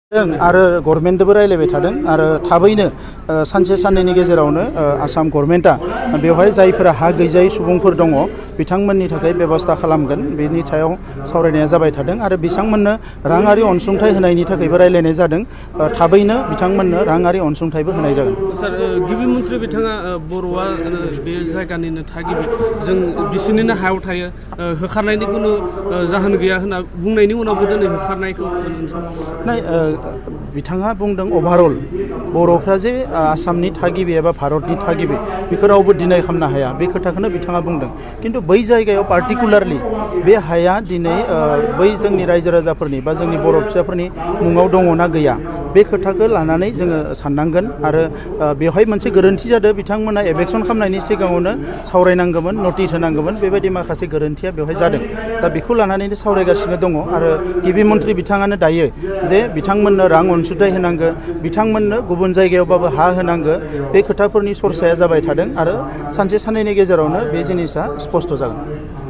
आरो गभर्नमेन्टबो रायलायबाय थादों आरो थाबैनो सानसे साननैनि गेजेरावनो आसाम गभर्नमेन्टआ बेवहाय जायफोरा हा गैजायै सुबुंफोर दङ बिथांमोननि थाखाय बेबस्था खालामगोन बेनि सायाव सावरायनाया जाबाय थादों आरो बिथांमोननो राङारि अनसुंथाइ होनायनि थाखायबो रायलायनाय जादों थाबैनो बिथांमोननो राङारि अनसुंथाइबो होनाय जागोन। सार गिबि मन्थ्रि बिथाङा बर'आ बे जायगानिनो थागिबि जों बिसोरनिनो हायाव थायो होखारनायनि खुनु जाहोन गैया होनना बुंनायनि उनावबो दिनै होखारनायखौ बिथाङा बुंदों अभारअल बर'फ्रा जे आसामनि थागिबि एबा भारतनि थागिबि बेखौ रावबो डिनाय खालामनो हाया बे खोथाखौनो बिथाङा बुंदों खिन्थु बै जायगायाव पार्टिकुलारलि बे हाया दिनै बै जोंनि रायजो राजाफोरनि बा जोंनि बर' फिसाफोरनि मुङाव दङ ना गैया बे खोथाखौ लानानै जोङो साननांगोन आरो बेवहाय मोनसे गोरोन्थि जादों बिथांमोना एभेक्सन खालामनायनि सिगाङावनो सावरायनांगौमोन नटिस होनांगौमोन बेबायदि माखासे गोरोन्थिया बेवहाय जादों दा बेखौ लानानैनो सावरायगासिनो दङ आरो गिबि मन्थ्रि बिथाङानो दायो जे बिथांमोननो रां अनसुंथाइ होनांगौ बिथांमोननो गुबुन जायगायावबाबो हा होनांगौ बे खोथाफोरनि सरसाया जाबाय थादों आरो सानसे साननैनि गेजेरावनो बे जिनिसा स्पष्ट जागोन।